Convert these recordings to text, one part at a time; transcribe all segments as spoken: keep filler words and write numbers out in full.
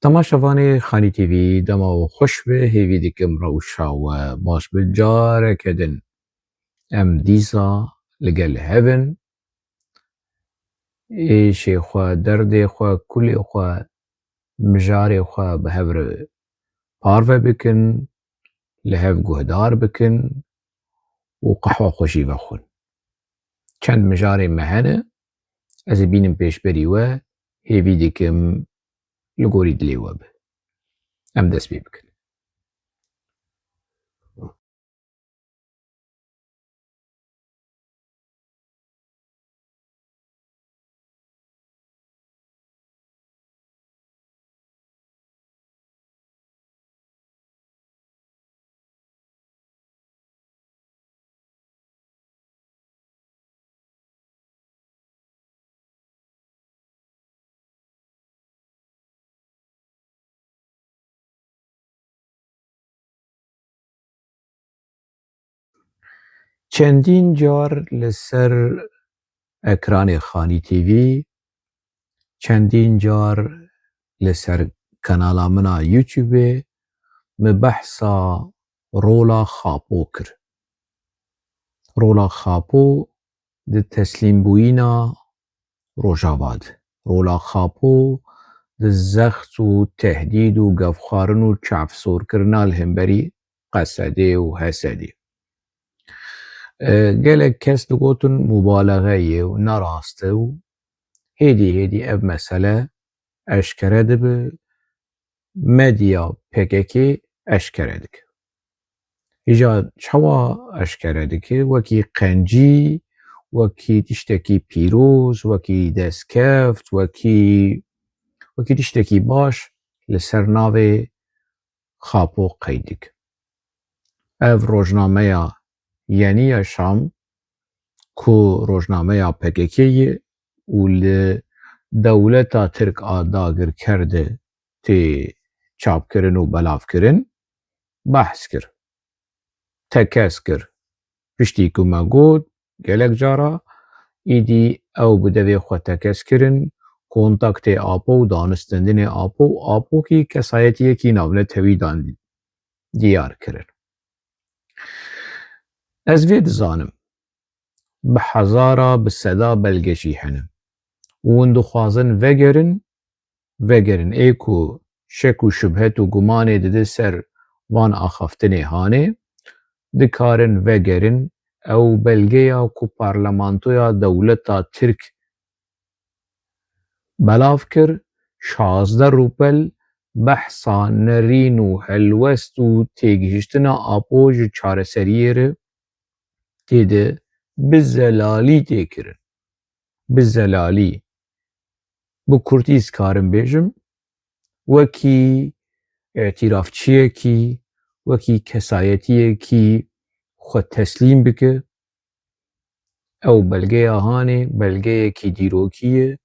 Temaşevanê Xanî T V, dema we xweş be, hêvî dikim rewşa we baş be. Careke din em dîsa li gel hev in. Êşê xwe, derdê xwe, kulê xwe, mijarê xwe bi hev re parve bikin, li hev guhdar bikin û qehwa xwe jî vexwin. Çend mijarê me hene, ez ê bînim pêşberî we, hêvî dikim li gorî dilê we be. Em dest pê bikin. Çendîn car li ser ekranê Xanî T V, çendîn car li ser kanala min a YouTube-ê min behsa rola Xapo kir. Rola Xapo di teslîmbûyîna Rojava de. Rola Xapo di zext û tehdîd û gefxwarin û çavsorkirina li hemberî Qesedê û Hesedê. E, gelek kes digotin mubalexe ye û ne rast e û hêdî hêdî ev mesele eşkere dibe, medya P K K eşkere dike. Îcar çawa eşkere dike? Wekî qencî, wekî tiştekî pîroz, wekî destkeft, wekî, wekî tiştekî baş li ser navê Xapo qeyd dike. Ev rojnameya Yeni Yaşam ku rojnameya P K K ye û li dewleta Tirk a dagirker de tê çapkirin û belavkirin, behs kir, tekez kir. Piştî ku me got, gelek cara, îdî ew bi devê xwe tekez kirin, kontaktê Apo û danistendinê Apo û Apo kî kesayetiyekî navnetewî dan diyar kirin. Ez vê dizanim. Bi hezara, bi seda belge jî hene. Û hûn dixwazin vegerin, vegerin. Ê ku şek û şubhet û gumanê dide ser van axaftinê hanê, dikarin vegerin. Ew belgeya ku parlamentoya dewleta Tirk belav kir, şazdeh rûpel, behsa nerîn û helwest û têgihiştina Apo ji çareseriyê re tê de bi zelalî tê kirin. Bi zelalî. Bi kurtî ez karim bêjim, wekî îtirafçiyekî, wekî kesayetiyekî xwe teslîm bike. Ew belgeya hanê belgeyekî dîrokî ye,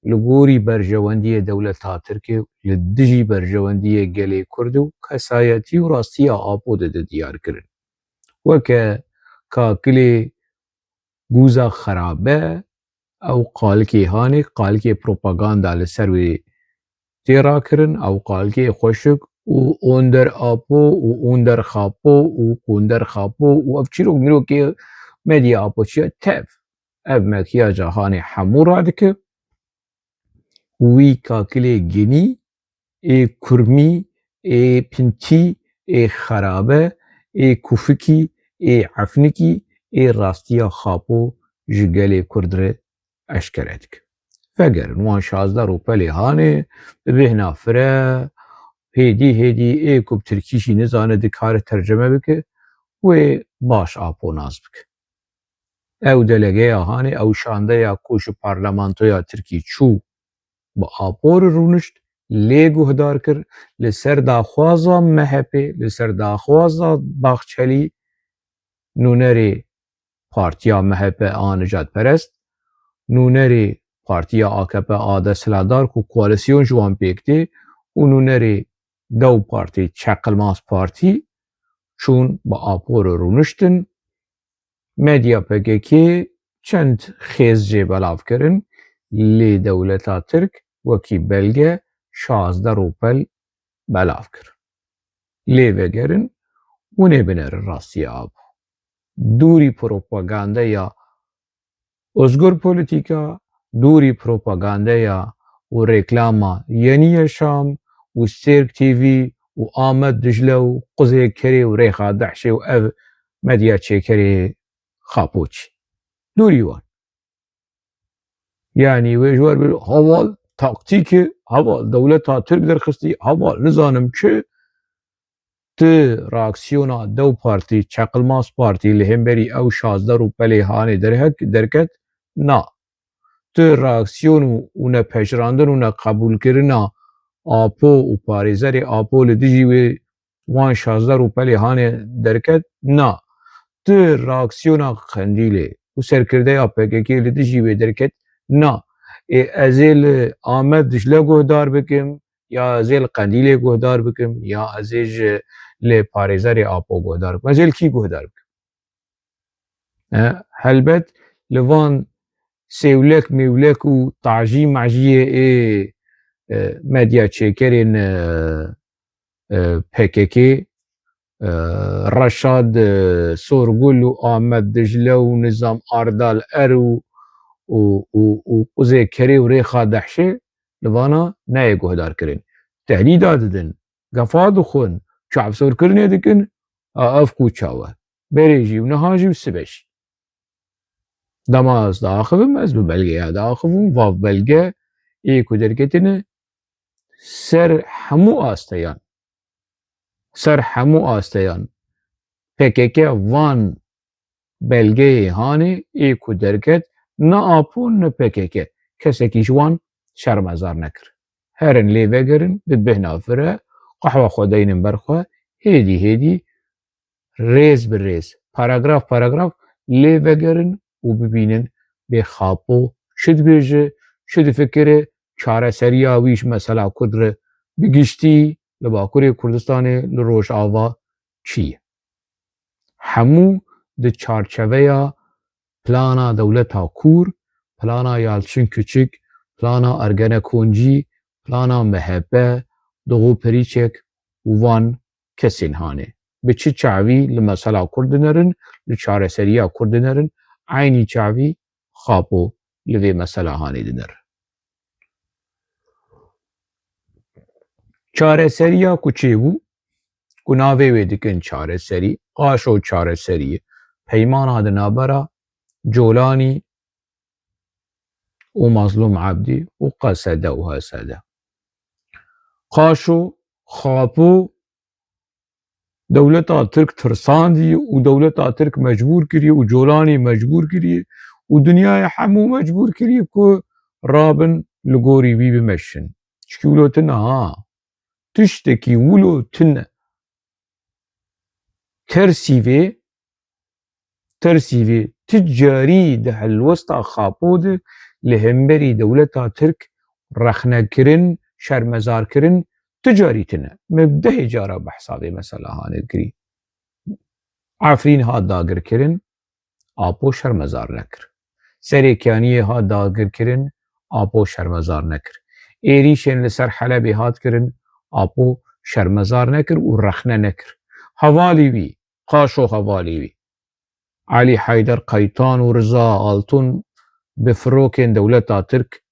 li gorî berjewendiyê dewleta Tirkê, li dijî berjewendiyê gelê Kurd û kesayetî û rastiya Apo de dide diyar kirin. Weke kakilê Gûza xerabe, ew qalikê hanê, qalikê propaganda li ser wê tê rakirin, ew qalikê xweşik û Onder Apo û Onder Xapo û Kunder Xapo û ev çîrok mîrokê medya Apo çi ye? Tev. Ev mekiyaja hanê hemû radike. Wî kakilê ginî, ê kurmî, ê pintî, ê xerabe, ê kufikî, ê efnikî, ê rastiya Xapo ji gelê Kurd re eşkere dike. Vegerin wan şazdeh rûpelê hanê, bi bêhna fire, hêdî hêdî ê ku bi tirkî jî nizane dikare terceme bike, wê baş Apo nas bike. Ew delegeya hanê, ew şandeya ku ji parlamentoya Tirkî çû, bi Apo re rûnişt, lê guhdar kir, li ser daxwaza M H P, li ser daxwaza Bahçelî, nûnerê partiya M H P a nijadperest, nûnerê partiya A K P a desthilatdar ku koalîsyon ji wan pêk tê û nûnerê dew partî, Çakılmaz Partî, çûn bi Apo re rûniştin. Medya P K K çend xêz jê belav kirin, lê dewleta Tirk wekî belge şazdeh rûpel belav kir. Lê vegerin û nêbinerin rastiya Apo. Dûrî propagandeya Ozgur Polîtîka, dûrî propagandeya û reklama Yenî Yaşam û Sêrk T V û Amed Dicle û Quzê Kerê û Rêxa Dehşê û ev medya çêkerê Xapoçî. Dûrî wan. Yanî wê ji wer bir heval taktîkê, heval dewleta Tirk derxistî, heval nizanim çi, ti reaksiyona dew partî, Çeqilmaz Partî li hemberî ew şazdeh rûpelê hanê derhek-, derket, na. Ti reaksiyon û, û nepejirandin û neqebûlkirina Apo û parêzerê Apo li dijî wê wan şazdeh rûpelê hanê derket, na. Ti reaksiyona Qendîlê û serkirdeya P K K li dijî wê derket, na. Ê ez ê li Amed Dicle guhdar bikim, ya ez ê li Qendîlê guhdar bikim, ya ez ê ji li parêzerê Apo guhdar bikim. Ez ê li kî guhdar bikim? E, helbet li van sêwlek mêwlek û tajî mejiyê ê, e, medya çêkerên, e, e, P K K, e, Reşad, e, Sorgul û Amed Dicle û Nizam Ardal Er û, û, û, û Quzê Kerê û Rêxa Dehşê li vana neyê guhdar kirin. Tehdîda didin, gefa dixwin, çavsorkirinê dikin, a ev qûça we. Berê jî û niha jî û sibe jî. Dema ez diaxivim, ez bi belgeya diaxivim, vav belge ê ku derketine ser hemû asteyan. Ser hemû asteyan. P K K van belgeyê hanê ê ku derket, ne Apo ne P K K. Kesekî ji wan şermezar nekir. Herin lê vegerin, bi bêhna vir e, qehwa xwe deynin ber xwe, hêdî hêdî, rêz bi rêz, paragraf paragraf lê vegerin û bibînin bê Xapo çi dibêje, çi difikire, çareseriya wî ji mesela Kurd re bi giştî li Bakurê Kurdistanê, li Rojava çi ye. Hemû di çarçeveya plana dewleta kûr, plana Yalçin Küçük, plana Ergenekoncî, plana M H P, Doğu Perinçek û van kesên hanê. Bi çi çavî li mesela Kurd dinerin, li çareseriya Kurd dinerin, eynî çavî Xapo li vê mesela hanê dinerin. Çareseriya ku çêbû, ku navê wê dikin çareserî, qaşo çareserî, peymana di navbera Colanî û Mazlûm Ebdî û Qesede û Hesede. Qaşo, Xapo dewleta Tirk tirsandî û dewleta Tirk mecbûr kiriye û Colanî mecbûr kiriye û dinyayê hemû mecbûr kiriye ku rabin li gorî wî bimeşin. Çikî wilo tune ha. Tiştekî wilo tune. Tersî vê, tersî vê ti carî di helwesta Xapo de li hemberî dewleta Tirk rexnekirin, şermezarkirin, ti carî tune. Me dehê cara behsa vê mesela hanê kirî. Efrîn hat dagirkirin, Apo şermezar nekir. Serê Kiyaniyê hat dagirkirin, Apo şermezar nekir. Êrîşên li ser Helebê hat kirin, Apo şermezar nekir û rexne nekir. Hevalî wî, qaşo hevalî wî, Elî Heyder Keytan û Riza Altun bi firokên dewleta Tirk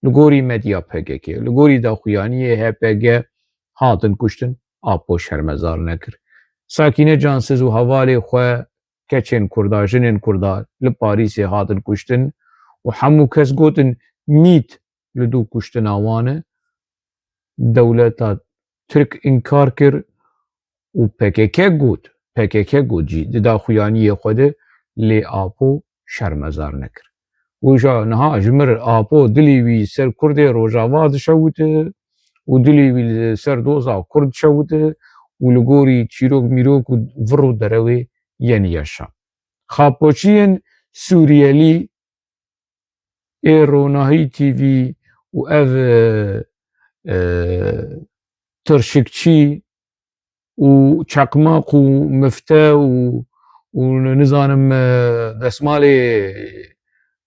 li gorî medya P K K, li gorî daxuyaniyê H P G hatin kuştin, Apo şermezar nekir. Sakîne Cansiz û hevalê xwe, keçên Kurda, jinên Kurda li Parîsê hatin kuştin û hemû kes gotin mît li dû kuştina wan e. Dewleta Tirk înkar kir û P K K got, P K K got jî di daxuyaniyê xwe de, lê Apo şermezar nekir. Wîja niha ji mir Apo dilê wî ser Kurdê Rojava dişewite û dilê wî li ser doza Kurd dişewite û li gorî çîrok mîrok û vir û derewê Yenî Yaşam. Xapoçiyên Sûriyelî ê Ronahî T V û ev, e, e, tirşikçî û çeqmaq û mifte û, û nizanim, e, desmalê,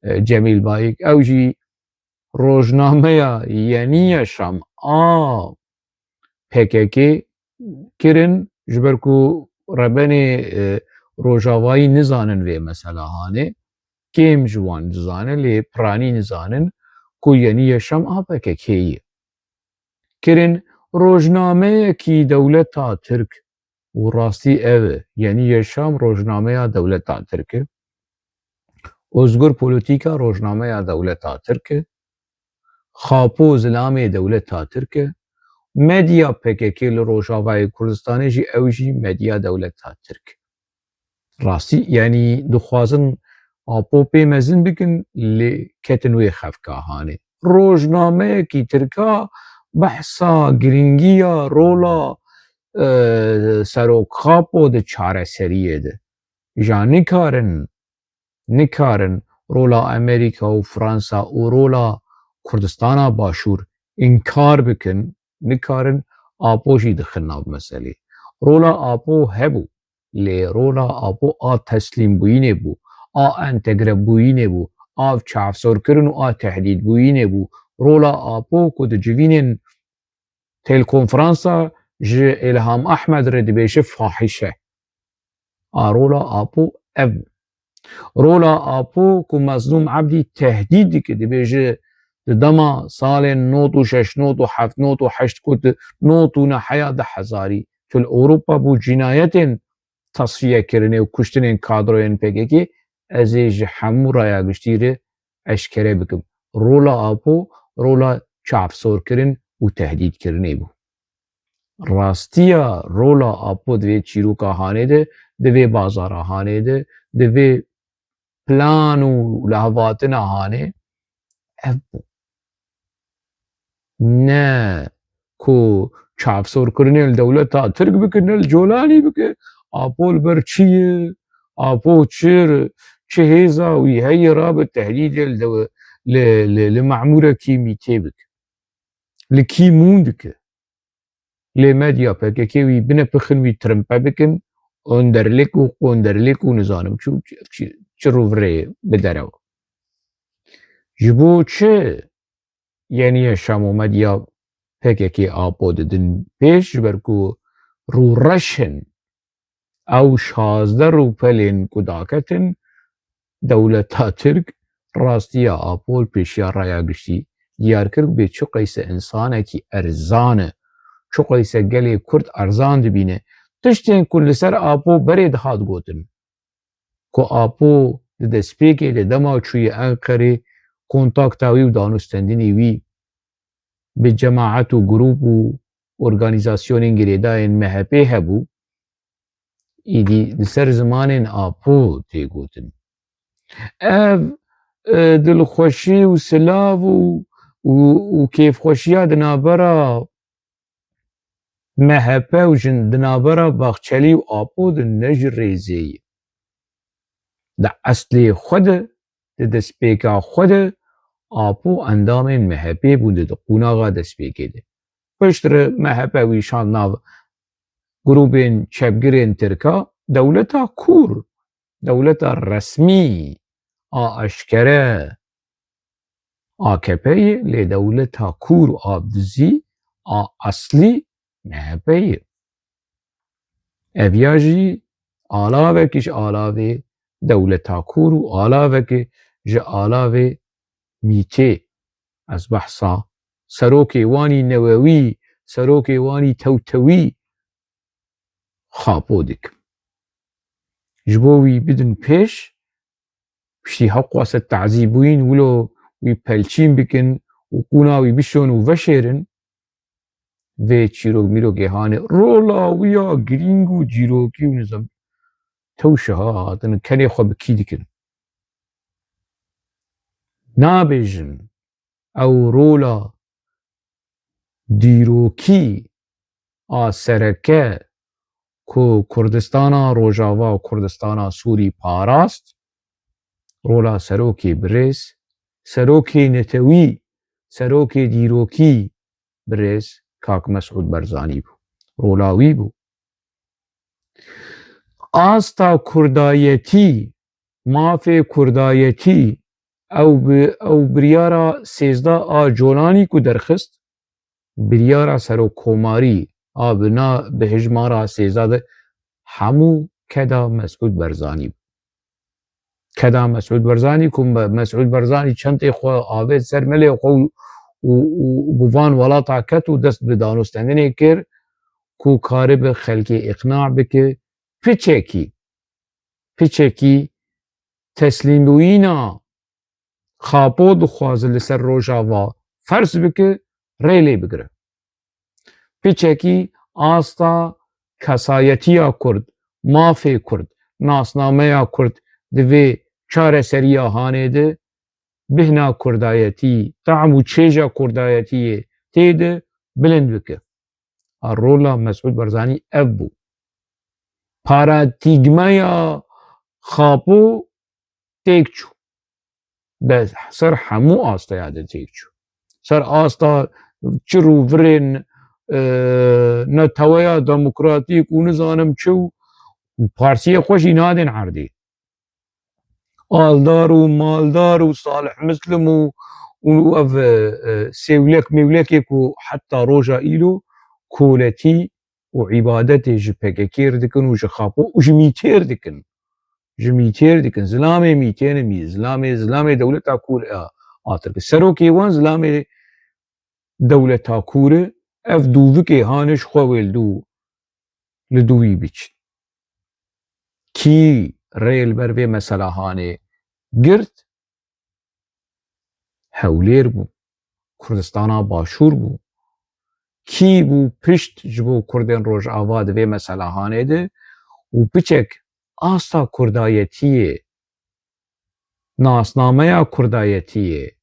e, Cemîl Bayik, ew jî rojnameya Yenî Yaşam a P K K kirin, ji ber ku rebenê, e, rojavayî nizanin vê mesela hanê, kêm ji wan dizane, lê piranî nizanin ku Yenî Yeşam a P K K ye. Kirin rojnameyekî dewleta Tirk û rastî ev e, Yenî Yeşam rojnameya dewleta Tirk e. Ozgur Polîtîka rojnameya dewleta Tirk e. Xapo Zilamê dewleta Tirk e. Medya P K K li Rojavayê Kurdistanê jî ew jî medya dewleta Tirk. Rastî, yanî dixwazin Apo pê mezin bikin, lê ketin wê xefka hanê. Rojnameyekî Tirka behsa giringiya rola, e, Serok Xapo di çareseriyê de. Ja nikarin, nikarin rola Amerîka û Fransa û rola Kurdistana Başûr înkar bikin, nikarin Apo jî dixin nav meselê. Rola Apo hebû, lê rola Apo a teslîmbûyînê bû, a entegrebûyînê bû, a çavsorkirin û a tehdîdbûyînê bû. Rola Apo ku di civînên telkonferansa ji Îlham Ehmed re dibêje fahîş e. A rola Apo ev bû. Rola Apo ku Mezlûm Ebdî tehdîd dike, dibêje di dema salên nod û şeş, nod û heft, nod û heşt ku di nod û neheya du hezarî tu li Ewropa bû cinayetên tasfiyekirinê û kuştinên kadroyên P K K, ez ê ji hemû raya giştî re eşkere bikim. Rola Apo, rola çavsorkirin û tehdîdkirinê bû. Rastiya rola Apo di vê çîroka hanê de, di vê bazara hanê de, di vê plan û lihevhatina hanê ev bû. Ne ku çavsorkirinê li dewleta Tirk bike, ne li Colanî bike. Apo li ber çi ye? Apo çi, çi hêza wî heye rabe tehdîdê li dewe-, li, li, li memûrekî mîtê bike? Li kî mûn dike? Lê medya P K K wî binepixin, wî trimpe bikin, onderlik û konderlik û nizanim çi, çi, çi rûvirê bi derew. Ji bo çi Yenî Yeşam û medya P K K Apo didin pêş, ji ber ku rûreş in. Ew şazdeh rûpelên ku daketin, dewleta Tirk rastiya Apo li pêşiya raya giştî diyar kir, bê çi qeyse însanekî erzan e, çi qeyse gelê Kurd erzan dibîne. Tiştên ku li ser Apo berê dihat gotin, ku Apo di destpêkê de dema çûye Enqerê, kontakta wî û danûstendinê wî bi cemaet û grûp û organîzasyonên girêdayên M H P hebû, îdî li ser zimanên Apo tê gotin. Ev, e, dilxweşî û silav û, û, û kêfxweşiya di navbera M H P û jin di navbera Bahçelî û Apo de ne ji rêzê ye. Di eslê xwe de, di destpêka xwe de Apo endamên M H P bûn di, di qonaxa destpêkê de. Piştre M H P wî şand nav grûbên çepgirên Tirka, dewleta kûr, dewleta resmî a eşkere A K P ye, lê dewleta kûr a dizî a eslî M H P ye. Ev ya jî alavekî ji alavê dewleta kûr û alavekî ji alavê mîtê. Ez behsa serokê wanî newewî, serokê wanî tewtewî Xapo dikim. Ji bo wî bidin pêş, piştî hewqase tazîbûyîn wilo wî pelçîn bikin û qûna wî bişon û veşêrin, vê çîrok mîrokê hanê rola wî ya girîng û dîrokî û nizam tewşiha hatin kenê xwe bi kî dikin. Nabêjin ew rola dîrokî a sereke ku Kurdistana Rojava û Kurdistana Sûrî parast, rola serokê birêz, serokê netewî, serokê dîrokî birêz kak Mesûd Barzanî bû. Rola wî bû. Asta kurdayetî, mafê kurdayetî, ew bi, ew biryara sêzdeh a Colanî ku derxist, Biryara serokkomarî a bi na bi hejmara sêza de hemû keda Mesûd Barzanî bû. Keda Mesûd Barzanî ku Me-, Mesûd Barzanî çentê xwe avêt ser melê xwe û, û, û bi van welata ket û dest bi danûstendinê kir ku karibe xelkê îqna bike, piçekî, piçekî teslîmbûyîna Xapo dixwaze li ser Rojava ferz bike, rê lê bigire. Piçekî asta kesayetiya Kurd, mafê Kurd, nasnameya Kurd di vê çareseriya hanê de bihna kurdayetî, tam û çêja kurdayetiyê tê de bilind bike. A rola Mesûd Barzanî ev bû. Paradîgmeya Xapo têk çû. Be-, ser hemû astaya de têk çû. Ser asta çir û virên, e, neteweya demokratîk û nizanim çi û partiyê xwe jî nadên erdê. Aldar û maldar û Salih Muslim û, û ev, e, e, sêwlek mêwlekê ku heta roja îro koletî û îbadetê ji P K K re dikin û ji Xapo û ji Mîtê re dikin. Ji Mîtê re dikin. Zilamê Mîtê ne mî-, zilamê, zilamê dewleta kûr a, a Tirk. Serokê wan zilamê dewleta kûr e, ev dûvikê hanê ji xwe wê li dû, li dû wî biçin. Kî rê li ber vê mesela hanê girt? Hewlêr bû, Kurdistana Başûr bû. Kî bû pişt ji bo Kurdên Rojava di vê mesela hanê de û piçek asta kurdayetiyê, nasnameya kurdayetiyê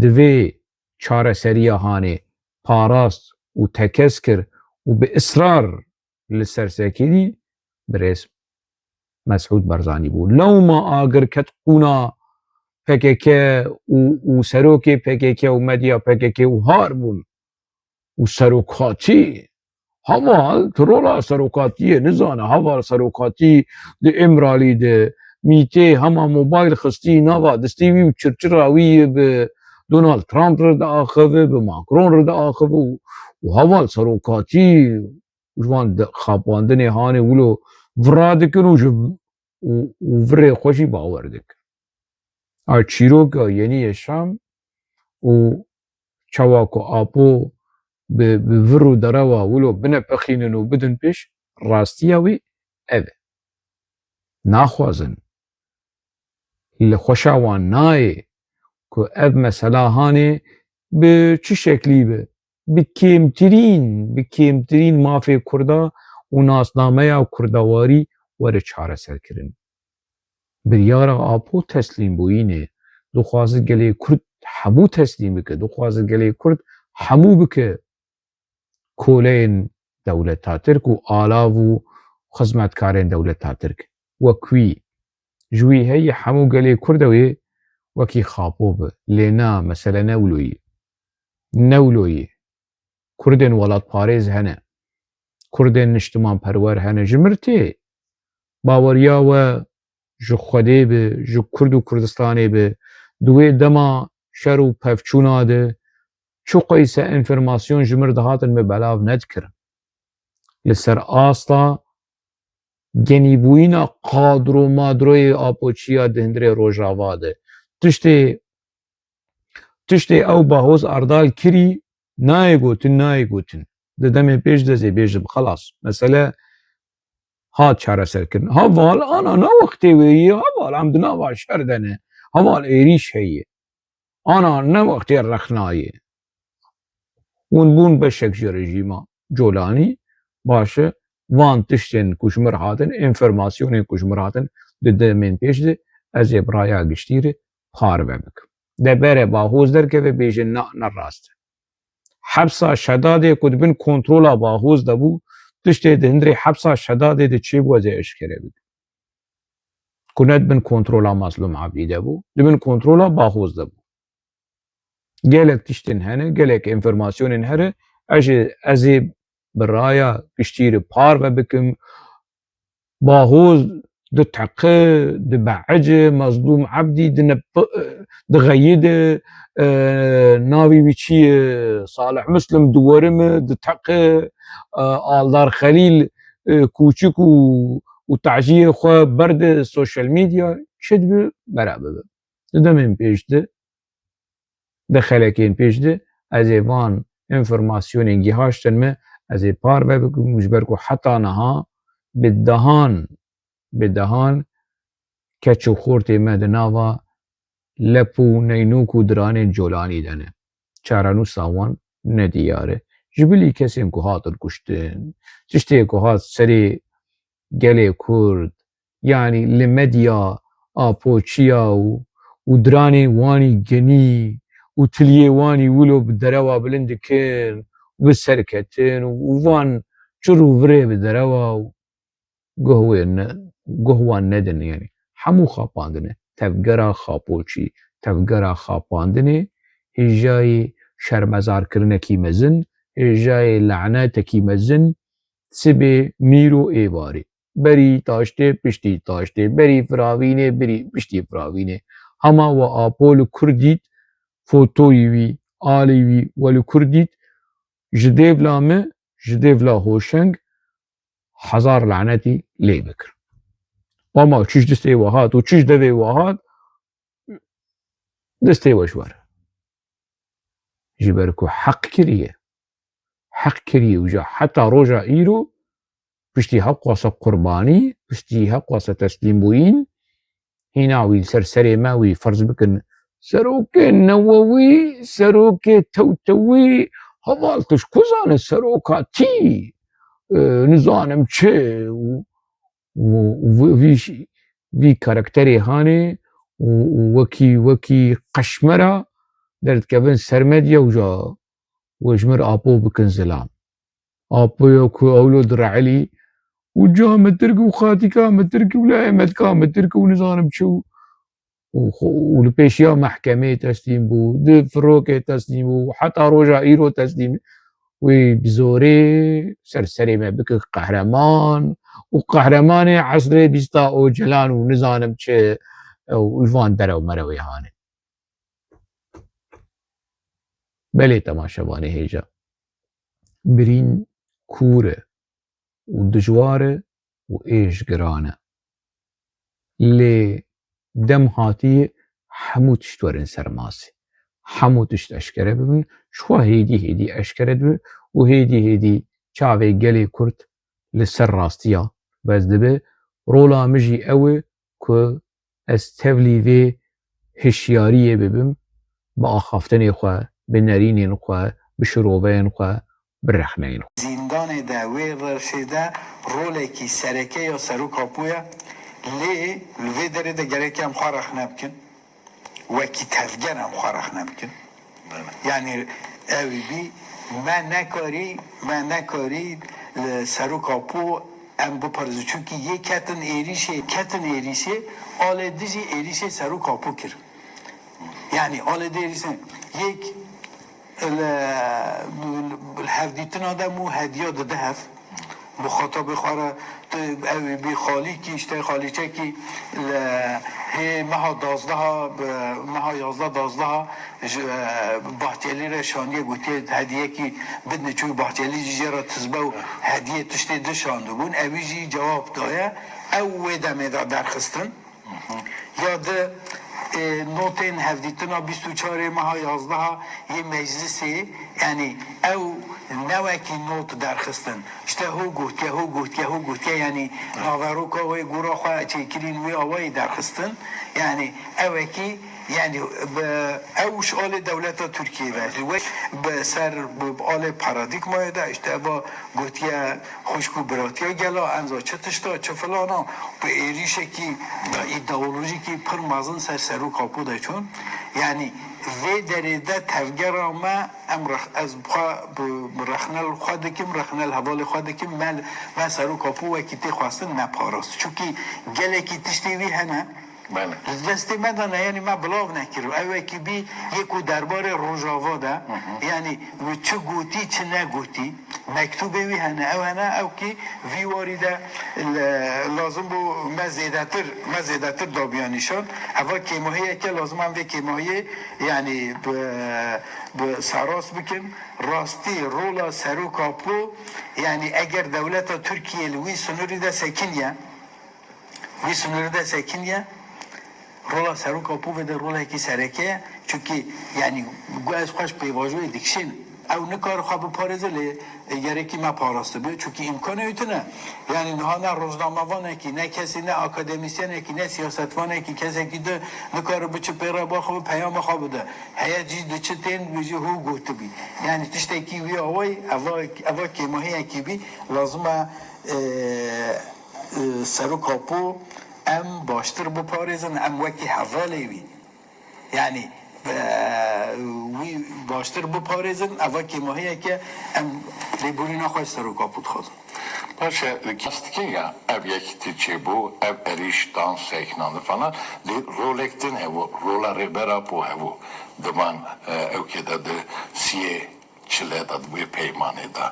di vê çareseriya hanê parast û tekez kir û bi israr li ser sekînî birêz Mesûd Barzanî bû. Lewma agir ket qûna P K K û, û serokê P K K û medya P K K û har bûn. Û serokatî, heval, tu rola serokatiyê nizane, heval serokatî di Îmralî de, Mîtê hema mobayl xistî nava destê wî û çirçira wî bi Donald Trump re diaxive, bi Macron re diaxive û, û heval serokatî ji wan de-, xapandinê hanê wilo vira dikin û ji, û, û virê xwe jî bawer dikin. A çîroka Yenî Şam û çawa ku Apo bi, bi vir û derewa wilo binepixînin û bidin pêş, rastiya wî ev e. Naxwazin. Li xweşa wan nayê ku ev mesela hanê bi çi şeklî be, bi kêmtirîn, bi kêmtirîn mafê Kurda û nasnameya Kurdawarî were çareserkirin. Biryara Apo teslîmbûyîn e. Dixwaze gelê Kurd hemû teslîm bike, dixwaze gelê Kurd hemû bike koleyên dewleta Tirk û alav û xizmetkarên dewleta Tirk. Wek wî, ji wî heyî hemû gelê Kurd ew ê wekî Xapo be. Lê na, mesele ne wilo ye. Ne wilo ye. Kurdên welatparêz hene. Kurdên niştimanperwer hene. Ji mir tê. Baweriya we ji Xwedê be, ji Kurd û Kurdistanê be. Di wê dema şer û pevçûna de çiqeyse enformasyon ji mir dihatin, me belav nedikirin. Li ser asta genîbûyîna qadro madroyê Apoçiya di hundirê Rojava de. Tiştê, tiştê ew Bahoz Erdal kirî, nayê gotin, nayê gotin. Di demên pêş de ez ê bêjim, xelas. Mesele hat çareserkirin. Heval, ana ne wextê wê ye, heval, em di nava şer de ne. Heval, êrîş heye. Ana ne wextê rexna ye. Hûn bûn beşek ji rejîma Colanî, baş e, van tiştên ku ji mir hatin, enformasyonên ku ji mir hatin di demên pêş de, ez ê bi raya giştî re parve bikim. De bere Bahoz derkeve bêje na, ne rast e. Hepsa Şedadê ku di bin kontrola Bahoz de bû, tiştê di hundirê hepsa Şedadê de çêbû ez ê eşkere bikim. Ku ne di bin kontrola Mazlûm Ebdî de bû, di bin kontrola Bahoz de bû. Gelek tiştên hene, gelek enformasyonên here, ez ê, ez ê bi raya giştî re parve bikim. Bahoz diteqi, dibeece, Mazlûm Ebdî dine-, dixeyide, e, navê wî çi ye, Salih Muslim diwerime, diteqi, e, Aldar Xelîl, e, kûçik û, û taciyê xwe berde social media, çi dibe, bera bibe. Di demên pêş de, di xelekên pêş de ez ê van înformasyonên gihaştin me, ez ê parve bikim û ji ber ku heta niha bi dehan, bi dehan keç û xortê me di nava lep û neynûk û diranên colanî de ne. Çarenûsa wan ne diyar e. Ji bilî kesên ku hatin kuştin, tiştê ku hat serê gelê Kurd, yanî li medya Apo çiya û, û diranên wanî genî û tiliyê wanî wilo bi derewa bilind dikin, bi ser ketin û, û van çir û virê bi derewa û guh wê ne, guh wan nedin, yanî hemû xapandine. Tevgera xapoçî, tevgera xapandinê hêjayê şermezarkirinekî mezin, hêjayê lanetekî mezin, sibê, mîr û êvarê. Berî taştê, piştî taştê, berî firavînê, birî, piştî firavînê. Hema we Apo li kur dît, fotoyî wî, alî wî we li kur dît, ji dêvla me, ji dêvla Hoşeng, hezar lanetî lê bikir. Ama çi ji destê we hat û çi ji devê we hat, destê we ji we re. Ji ber ku heq kiriye. Heq kiriye û ja heta roja îro piştî heqwasa qurbanî, piştî heqwasa teslîmbûyîn, hîna wî li ser serê me wî ferz bikin serokê newewî, serokê tewtewî, heval tu ji ku zane seroka tî, e, nizanim çi û, û, û vî, vî, vî karakterê hanê û, û wekî, wekî qeşmera derdikevin ser medya û ja we ji mir Apo bikin zilam. Apoya ku ewlo direelî û ca min tirk û xatîka min tirk û layê metka min tirk û nizanim çi û, û xwe, û li pêşiya mehkemê teslîm bû, di firokê teslîm bû, heta roja îro teslîm. Wî bi zorê ser serê me bike qehreman û qehremanê esrê bîsta Ocalan û nizanim çi û ji van derew merewê hanê. Belê temaşevanê hêja. Birîn kûr e û dijwar e û êş giran e. Lê dem hatiye hemû tişt werin ser masê. Hemû tişt eşkere bibin, ji xwe hêdî hêdî eşkere dibe û hêdî hêdî çavê gelê Kurd li ser rastiya bes dibe. Rola min jî ew e ku ez tevlî vê hişyariyê bibim, bi axaftinê xwe, bi nerînên xwe, bi şiroveyên xwe, bi rexneyên xwe. Zîndanê de, wê rewşê de rolekî sereke ya serok Apo ye, lê li vê derê de gerek em xwe rexne bikin. Wekî tevger em xwe rexne bikin. Yanî ew bî me nekarî, me nekarî li serok Apo em biparêzin. Çunkî yê ketin êrîşê, ketin êrîşê, alê dijî êrîşê serok Apo kir. Yanî alê dijî êrîşê yek li, li hevdîtina de mû hediya dide hev. Muxatabê xwe re tu ew bî xalîkî, işte xalîçekî li hê meha dazdeha, bi meha yazdeh dazdeha ji, e, Bahçelî re şandiye, gotiye hediyekî bidne, çû Bahçelî jî jê re tizbe û hediyê tiştê dişandibûn. Ewî jî cewab daye. Ew wê demê de derxistin. Ya di, e, notên hevdîtina bîst û çarê meha yazdeha yê meclisê, yanî ew ne wekî not derxistin. İşte ho gotiye, ho gotiye, ho gotiye, yanî naveroka wê gora xwe çêkirîn wê awayî derxistin. Yanî ewekî, yanî bi, ew ji alê dewleta Tirkiyê ve, wek bi ser, bi, bi alê paradîgmayê de, işte eva gotiye, xwişk û biratiya gela, enza çi tişta, çi filana, bi êrîşekî îdeolojîkî pir mezin ser serok Apo de çûn. Yanî vê derê de tevgera me, em rex-, ez bi xwe bi, bi rexne li xwe dikim, rexne li hevalê xwe dikim, me, me serok Apo wekî tê xwestin neparast. Çunkî gelekî tiştê wî hene, Belê. Li destê me de ne, yanî me bilav nekir. Ew wekî bî yê ku derbarê Rojava de, yanî wî çi gotî, çi negotî, Mektûbê wî hene, ew hene, ew kî vî warî de le-, lazim bû me zêdetir, me zêdetir dabiya nîşan. Eva kêmahiyeke lazim em vê kêmahiyê, yanî bi, bi serast bikin. Rastî rola Serok Apo, yanî eger dewleta Tirkiyê li wî sinûrî de sekiniye, wî sinûrî de sekiniye, rola Serok Apo vê de rolekî sereke ye. Çunkî, yanî, ku ez xweş pêvajoyê dikişînim. Ew nikare xwe biparêze, lê gerekî me parastibe. Çunkî îmkanê wî tune. Yanî niha ne rojnamevanekî, ne kesî, ne akademîsyenekî, ne siyasetvanekî, kesekî di nikare biçe pê re ba xwe bi peyama xwe bide. Heye cî diçe tên dibêje hû gotibî. Yanî tiştekî wî awayî, eva, eva kêmahiyekî bî, lazim e, e, e, Serok Apo em baştir biparêzin, em wekî hevalê wî. Yanî, e, wî baştir biparêzin, eva kêmahiyeke em lêborîna xwe ji Serok Apo dixwazin. Baş e, kastike ya ev yekîtî çêbû, ev êrîş dan seknandin falan, lê rolek din hebû, rola Rêber Apo hebû. Di van, e, ewkê de di siyê çile de, di wê peymanê de.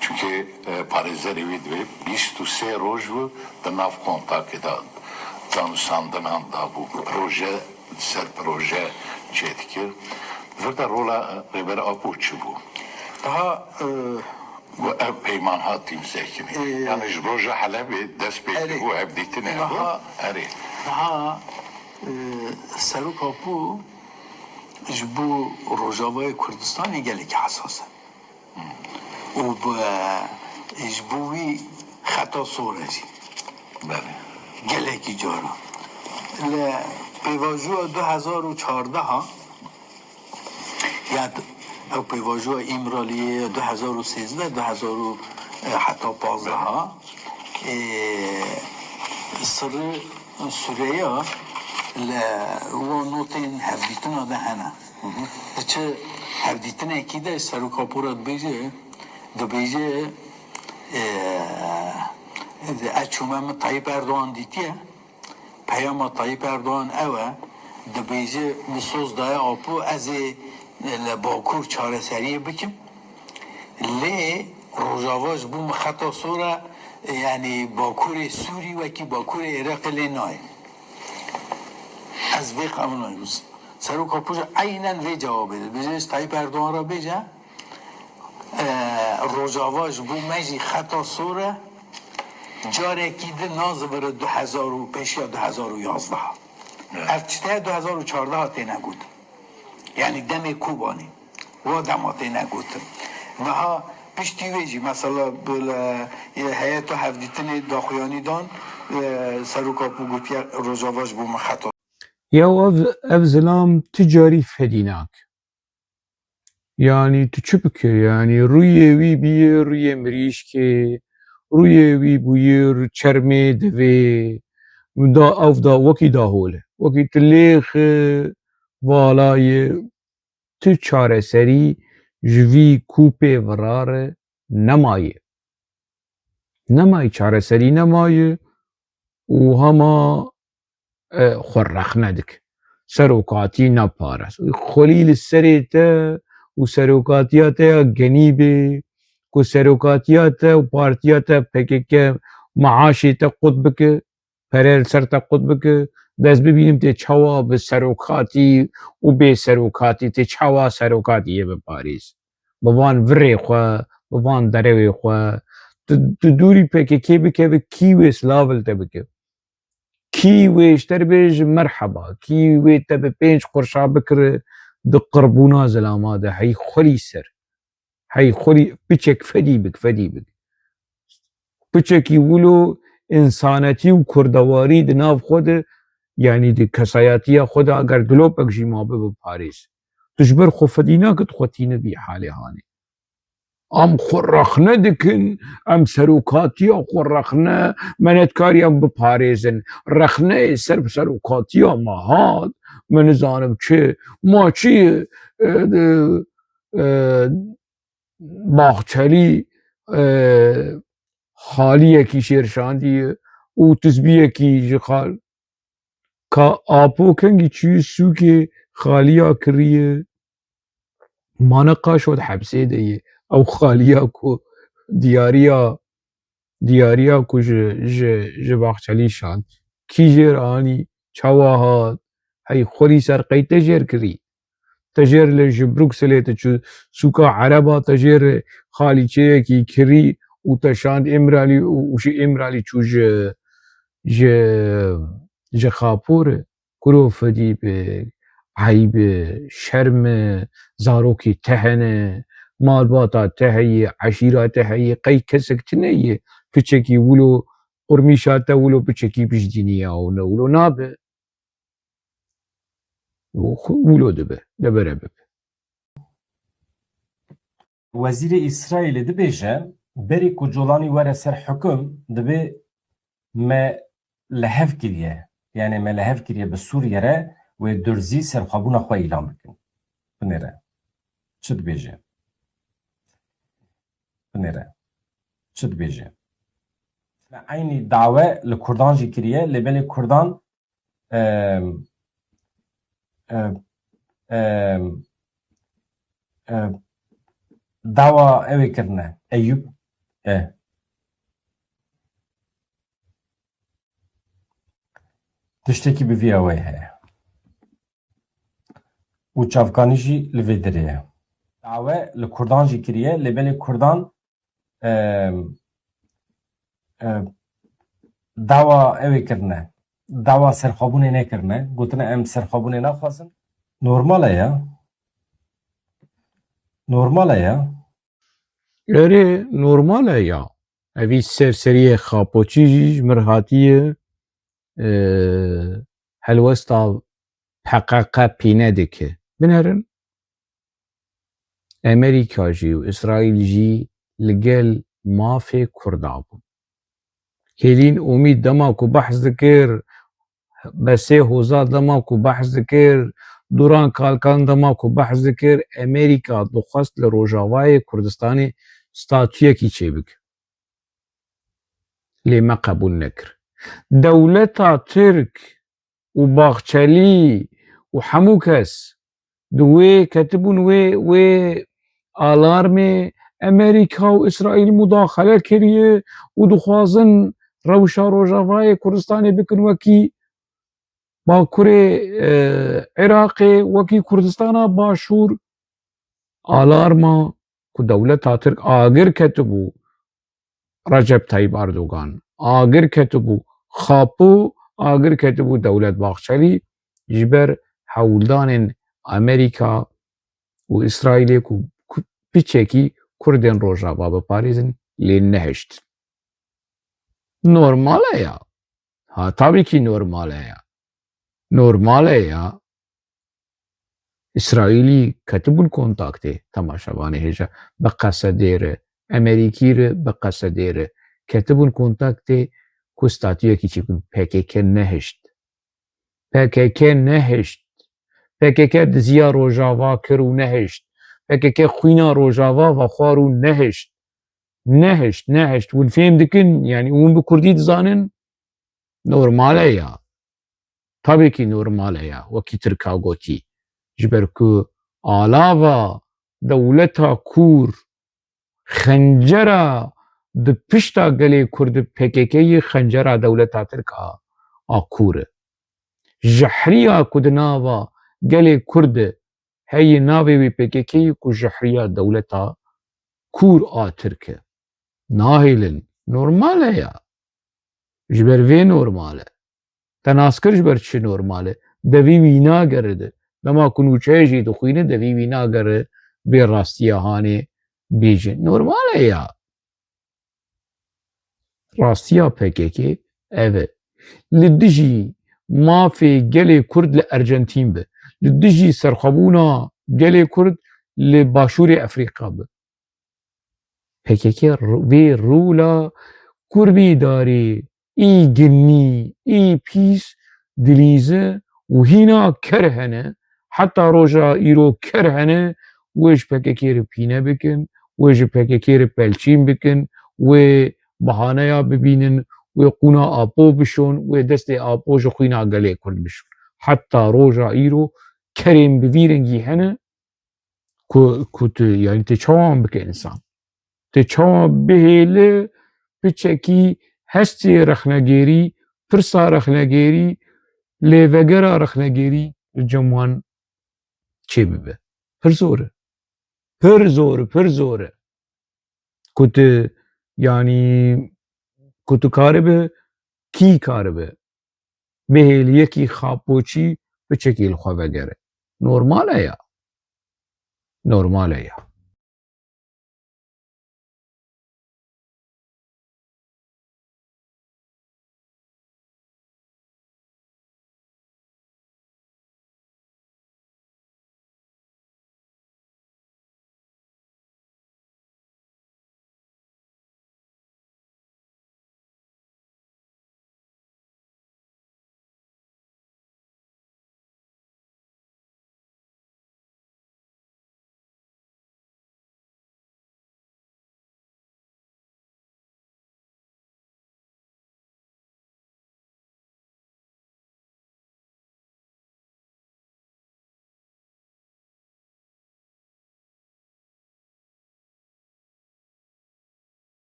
Çunkî, e, parêzerê wî di wê bîst û sê roj bû di nav kontakê de, danûstandinan de bû. Proje ser proje çêdikir. Vir de rola, e, Rêber Apo çi bû? Daha, e, Û ev peyman hat îmzekirin. E, Yanî ji roja Helebê dest pê Erê. Bû, ev dîtin e. Daha, Erê. Daha, e, Serok Apo ji bo Rojavayê Kurdistanê gelekî hesas e. Û bi, ji bo wî xeta sor e jî. Belê. Gelekî cara. Li pêvajoya du hezar û çardeh a ya d-, ew pêvajoya Îmraliyê ya du hezar û sêzdeh, du hezar û, e, heta pazdeh a, e, sirri Sureya li wan notên hevdîtina de hene. Diçe hevdîtinekî de Serok Apo re dibêje, dibêje, e, ez çûme min Tayyip Erdogan dîtiye. Peyama Tayyip Erdogan ew e, dibêje, min soz daye Apo, ez ê li Bakur çareseriyê bikim. Lê Rojava ji bo min xeta sor e, yanî Bakurê Sûrî wekî Bakurê Iraqê lê nayê. Ez vê qewna yûs. Serok Apo jî eynen vê cewabê dibêje, ji Tayyip Erdogan re bêje, e, Rojava ji bo me jî xeta sor e, carekî din nazivire du hezar û pêşiya du hezar û yazdeh. Evet. Ev tişt heye du hezar û çardeh têne gotin. Yanî demê Kobanê. Wa dema têne gotin. Niha piştî wê jî mesela bi le, e, heyeta hevdîtinê daxuyanî dan, e, Serok Apo gotiye Rojava ji bo min xeta. Ya ev, ev zilam tu carî fedî nake. Yanî tu çi bike? Yanî rûyê wî bûye rûyê mirîşkê, rûyê wî bûye rû-, çermê devê, da, ev da wekî dahol e. Wekî tu lêx e, vala ye, tu çareserî ji vî kûpê virar e nemaye. Nemaye, çareserî nemaye û hema, e, xwe rexne dike. Serokatî naparast. Xwelî li serê te û serokatiya te ya genî bê, ku serokatiya te û partiya te P K K maaşê te qut bike, pere li ser te qut bike, dest bibînim tê çawa bi serokatî û bê serokatî, tê çawa serokatiyê biparêz. Bi van virê xwe, bi van derewê xwe, tu, tu dûrî P K K bikeve, kî wê silav li te bike? Kî wê ji te re bêje merheba? Kî wê te bi pênc qurşa bikire di qirbûna zilama de? Hey xwelî ser. Hey xwelî piçek fedî bik, fedî bik. Piçekî wilo însanetî û kurdewarî di nav xwe de, yanî di kesayetiya xwe de eger dilopek jî mabe biparêz. Tu ji ber xwe fedî nake, tu xwe tîne vî halê hanê. Em xwe rexne dikin, em serokatiya xwe rexne, me netkariyan biparêzin. Rexneyê ser bi serokatiya me hat, me nizanim çi, ma çi, e, e, e, Bahçelî, e, xaliyekî şêrşandiye û tizbiyekî ji xal-, ka Apo kengî çûyî sûkê xaliya kiriye, mane qaşo di hepsê de ye. Ew xaliya ku Diyariya, diyariya ku ji, ji, ji Baxçelî şand. Kî jêr anî, çawa hat, hey xwelî ser qey te jêr kirî? Te jêr li ji Brukselê te çû sûka Ereba, te jêr xalîçeyekî kirî û te şand Îmralî û, û ji Îmralî çû ji, ji, ji Xapûr. Kuro fedî bi, eyb e, şerm e, zarokê te hene, malbata te heye, eşîra te heye, qey kesek tune ye, piçekî wilo, qurmîşa te wilo piçekî bijdîniya û ne wilo nabe. Û xwe wilo dibe, debere bibe. Wezîrê Îsraîlê dibêje, berî ku Colanî were ser hukum, divê me li hev kiriye. Yani me li hev kiriye bi Sûriye re wê durzî serxwebûna xwe îlan bikin. Binêre. Çi dibêje? Binêre. Çi dibêje? Me eynî dawe li Kurdan jî kiriye, lê belê Kurdan, em, em, em, em, dawa ew ê kirine. Eyûp, e, tiştekî bi vî awayî heye. Û çavkanî jî li vê derê ye. Dawe li Kurdan jî kiriye, lê belê Kurdan, em, em, dawa ew ê kirine. Dawa serxwebûnê nekirine. Gotine, em serxwebûnê naxwazin. Normal e ya. Normal e ya. Erê, normal e ya. Evî serseriyê xapoçî jî ji mir hatiye, e, helwesta P K K pîne dike. Binerin. Amerîka jî û Îsraîl jî li gel mafê Kurda bûn. Hêlîn Omîd dema ku behs dikir, Besê Hoza dema ku behs dikir, Duran Kalkan dema ku behs dikir, Amerîka dixwest li Rojavayê Kurdistanê statuyekî çêbike. Lê me qebûl nekir. Dewleta Tirk û Baxçelî û hemû kes di wê ketibûn wê, wê alarmê Amerîka û Îsraîl mudaxele kiriye û dixwazin rewşa Rojavayê Kurdistanê bikin wekî Bakurê, e, Iraqê, wekî Kurdistana Başûr. Alarma ku dewleta Tirk agir ketibû Recep Tayyip Erdogan, agir ketibû Xapo, agir ketibû Dewlet Baxçelî ji ber hewldanên Amerîka û Îsraîlê ku, ku piçekî Kurdên Rojava biparêzin, lê nehiştin. Normal e ya. Ha, tabii ki normal e ya. Normal e ya. Îsraîlî ketibûn kontaktê, temaşevanê hêja, bi Qesedê re, Amerîkî re, bi Qesedê re ketibûn kontaktê ku statuyekî çêbûn. P K K nehişt. P K K nehişt. P K K diziya Rojava kir û nehişt. P K K xwîna Rojava vexwar û nehişt. Nehişt, nehişt. Hûn fêm dikin, yani hûn bi kurdî dizanin? Normal e ya. Tabii ki normal e ya, wekî Tirka gotî. Ji ber ku alava dewleta kûr, xencera di pişta gelê Kurd, P K K yê xencera dewleta Tirk a, a kûr e. Jehriya ku di nava gelê Kurd e, heye navê wî P K K yê ku jehriya dewleta kûr a Tirk e. Nahêlin. Normal e ya. Ji ber vê normal e. Te nas kir ji ber çi normal e? Devî wî nagere de. Dema ku nûçeyê jî dixwîne, devî wî nagere vê rastiya hanê bêje. Normal e ya. Rastiya P K K ev e. Li dijî mafê gelê Kurd li Ercentîn be. Li dijî serxwebûna gelê Kurd li Başûrê Efrîka be. P K K r-, vê rûla kurbîdarî, î ginî, î pîs dilîze û hîna ker hene, heta roja îro ker hene, wê ji P K K re pîne bikin, wê ji P K K re pelçîn bikin, wê bahaneya bibînin, wê qûna Apo bişon, wê destê Apo ji xwîna gelê Kurd bişon. Heta roja îro kerên bi vî rengî hene, ku, ku tu, yani, tê çawa wan bike însan? Tu çawa bihêli piçekî hestê rexnegêrî, pirsa rexnegêrî, lêvegera rexnegêrî li cem wan çêbibe? Pir zor e. Pir zor, pir zor e. Ku tu, yanî, ku tu karibe, kî karibe bihêliyekî xapoçî piçekî li xwe vegere? Normal e ya. Normal e ya.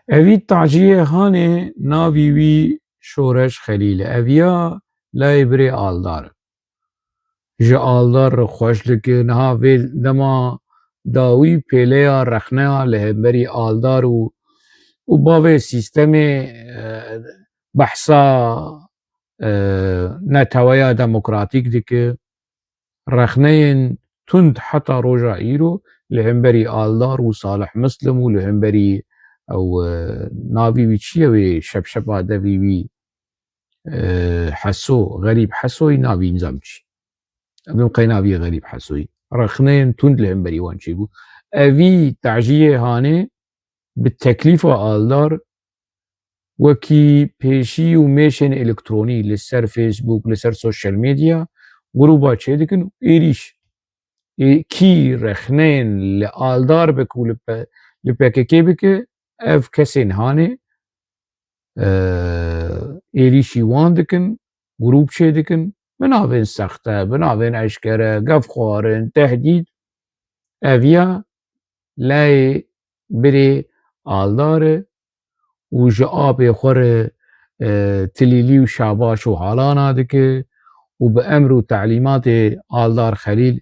Evî Taciyê Hanê navî wî Şoreş Xelîl e. Eviya layê birê Aldar. Ji Aldar re xweş dike. Niha vê dema dawî pêleya rexneya li hemberî Aldar û, û bavê sîstemê, e, behsa, e, neteweya demokratîk dike. Rexneyên tund heta roja îro li hemberî Aldar û Salih Muslim û li hemberî ew, e, navî wî çi ye wê şepşepa devî wî, e, Heso, Xerîb Hesoyî navî nizam çi. Em qey navî Xerîb Hesoyî. Rexneyên tund li hemberî wan çêbû. Evî Taciyê Hanê bi teklîfa Aldar wekî pêşî û mêşên elektronî li ser Facebook, li ser sosyal medya grûba çêdikin û êrîş, ê, kî rexneyên li Aldar bike û li P-, li P K K bike, ev kesên hanê, e, êrîşî wan dikin, grûp çêdikin, bi navên sexte, bi navên eşkere, gefxwarin, tehdîd, ev ya leyê birê Aldar e û ji apê xwe re, e, tilîlî û şabaş û halana dike û bi emr û telîmatê Aldar Xelîl,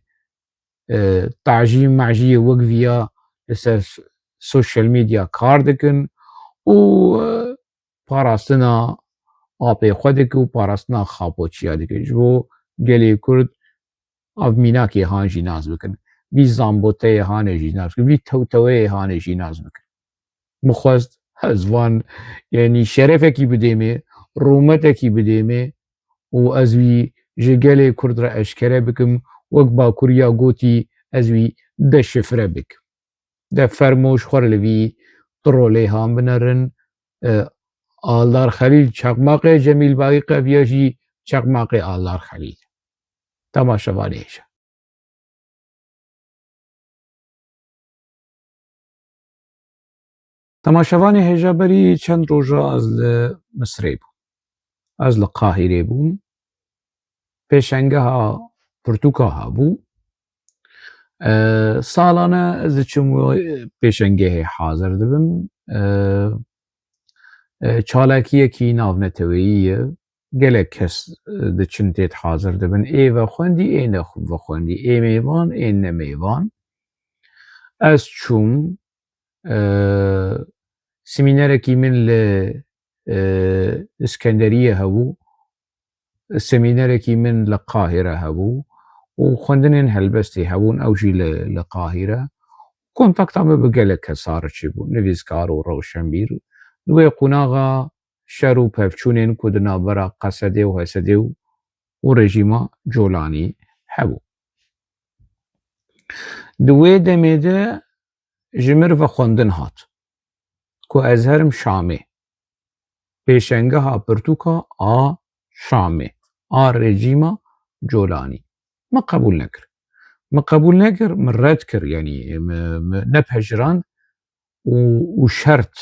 e, tacî meciyê wek viya li ser sosyal medya kar dikin û, e, parastina apê xwe dike û parastina xapoçiya dike. Ji bo gelê Kurd ev mînakê han jî nas bikin. Vî zamboteyê hanê jî nas bikin. Vî tewteweyê hanê jî nas bikin. Min xwest ez van, yanî şerefekî bidê me, rûmetekî bidê me û ez wî ji gelê Kurd re eşkere bikim, wek Bakuriya gotî ez wî deşifre bikim. De fermo ji xwe re li vî trolê han binerin. E, Aldar Xelîl çaqmaqê Cemîl Bagî qeviya jî çaqmaqê Aldar Xelîl. Temaşevanê hêja. Temaşevanê hêja, berî çend roja ez li Misirê bûm. Ez li Qahîrê bûm. Pêşengeha pirtûka hebû. E, salane ez diçim wê pêşengehê hazir dibim. E, e, çalakiyekî navneteweyî ye. Gelek kes, e, diçin têt hazir dibin. Ê vexwendî, ê ne vexwendî. Ê mêvan, ê ne mêvan. Ez çûm, e, semînerekî min li, e, Îskenderiyê hebû. Semînerekî min li Qahîre hebû û xwendinên helbestê hebûn, ew jî li, li Qahîre. Kontakta min bi gelek kesa re çêbû, nivîskar û rewşenbîr. Li wê qonaxa şer û pevçûnên ku di navbera Qesedê û Hesedê û, û rejîma Colanî hebû. Di wê demê de ji min re vexwendin hat ku ez herim Şamê. Pêşengeha pirtûka a Şamê, a rejîma Colanî. Min qebûl nekir. Min qebûl nekir, min red kir, yanî min, min nepejirand û, û şert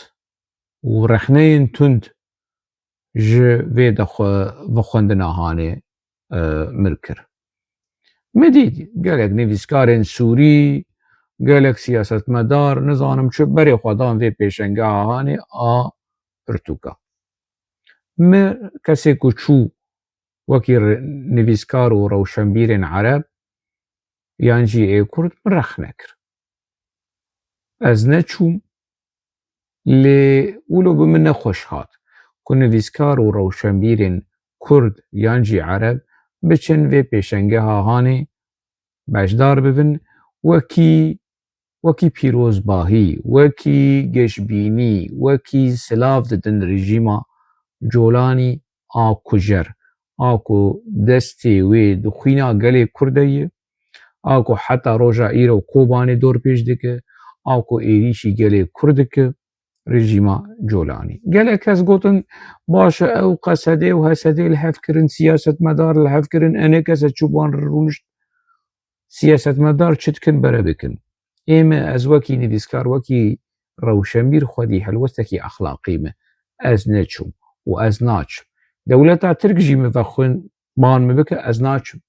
û rexneyên tund ji vê de xwe, vexwendina hanê, e, min kir. Me dît gelek nivîskarên Sûrî, gelek siyasetmedar, nizanim çi berê xwe dan vê pêşengeha hanê a pirtûka. Me kesê ku çû wekî re-, nivîskar û rewşenbîrên Ereb yan jî ê Kurd min rexne kir. Ez neçûm, lê wilo bi min nexweş hat ku nivîskar û rewşenbîrên Kurd yan jî Ereb biçin vê pêşengeha hanê beşdar bibin, wekî, wekî pîrozbahî, wekî geşbînî, wekî silav didin rejîma Colanî a kujer, a ku destê wê di xwîna gelê Kurd de ye, a ku heta roja îro Kobanê dorpêç dike, a ku êrîşî gelê Kurd dike, rejîma Colanî. Gelek kes gotin, baş e, ew Qesedê û Hesedê li hev kirin, siyasetmedar li hev kirin, enê kese çû wan re rûnişt. Siyasetmedar çi dikin bere bikin. Ê me, ez wekî nivîskar, wekî rewşenbîr xwedî helwestekî exlaqî me. Ez neçûm û ez naçim. Dewleta Tirk jî min vexwin, ban min bike, ez naçim.